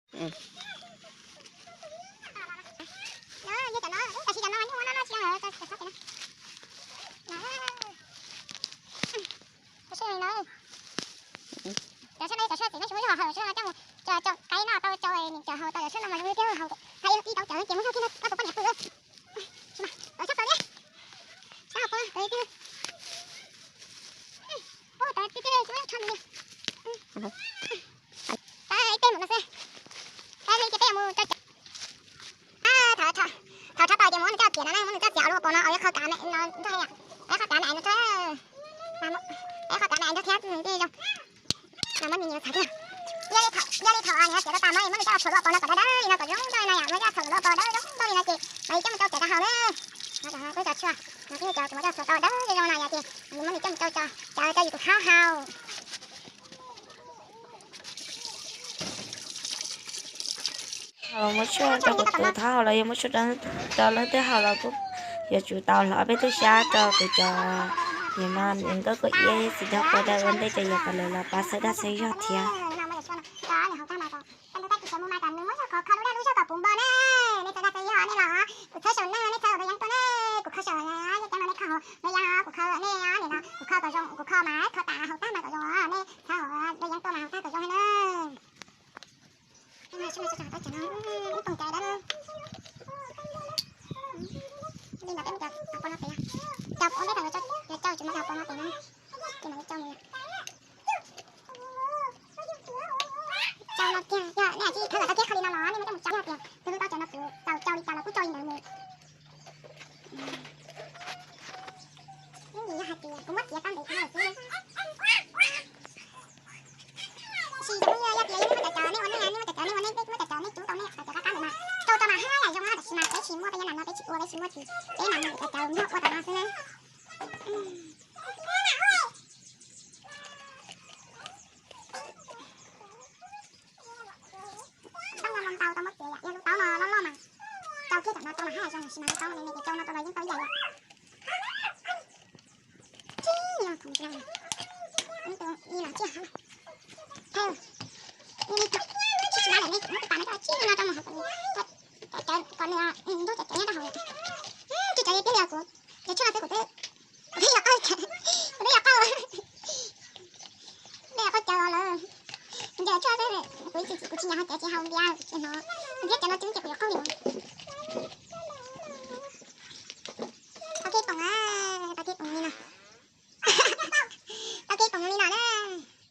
Cov sab no cov sab txiv no tsis muaj ib hau, cov sab no coj mus, cov qaib no tau cov niam cov hau tau cov sab no mas zoo li tiag hau, hais ib tau cov ces muab zog kiag no koj tus poj niam pw. Tsis mas, tau sab tau li, sab hau pov tau li tiag. Pov tau li tiag tsis muaj zog tshaj li. Tau ib teg mus no xwb. Tau li ces peb yuav mus rau cov Thaum thaum tshov tau ces muab nws coj txiav no na, muab nws coj txiav ua lub hauv paus no, ua ib qho kav no, ua ib qho kav na no, ua ib qho kav na nrog thiab nws thiaj zoo. Mas muab nws nyiam txhav thiab. Yog li thaum nws txiav tau tas muab muab nws coj txhuam lub hauv paus no kom dawb dawb li no kom zoo nkauj li no yom, muab coj txhuam lub hauv paus dawb zoo nkauj li no ces mam li coj mus rau tsev rau haus na. Peb cov tshuaj no peb cov tsis muab coj txhuam tau dawb zoo no yom ces muab nws coj mus rau cov rau yus tus thab haus. Muab tshuaj rau kuv tus thab haus los yog muab tshuaj rau leej twg haus los kuj yuav tsum tau hlawv peb tug xyab rau kuv cov niam no nkauj koj iab txiv tau quav dawb ua ntej rau yus kom lawv los pab txhawb dag txhawb zog thiab. Cau no tiag, yog nej tsis khawb kom tau kiag qhov li no los nej muab coj mus cau tias tus hlub tau cov no kuv tau cau li cas los kuj cau li ntawd mus. Ib yam yog hais tias kuv muab txiav tau ntev kuv xwb. Tab sis yog tias nej muaj cov cov nej ua nej, nej muaj cov cov nej ua nej, nej muaj cov cov nej cub tau nej cov qab qab ntawd mas rau tau mas haj yam zoo na, tab sis mas peb tsis muaj, peb nyob nram no peb tsis ua, peb tsis muaj ces peb mam mus cov cov muab ua tom no xwb na. Tau no los tau, tau muab txiav yom, yog lub taub no loj loj mas cau kiag tom no tau mas haj yam zoo, tab sis mas lub taub no me me ces cau no tau los yeej tau ib yam yom. Tsib no, ib no tsib, thawj, ib no tsib, tsis nab lawm ne, muab tus pas no coj tsib no rau mus hauv, kom nws ntub cov cov nyob rau hauv. Tsis cov li tiag li kuv, cov tshuaj no xwb kuv twb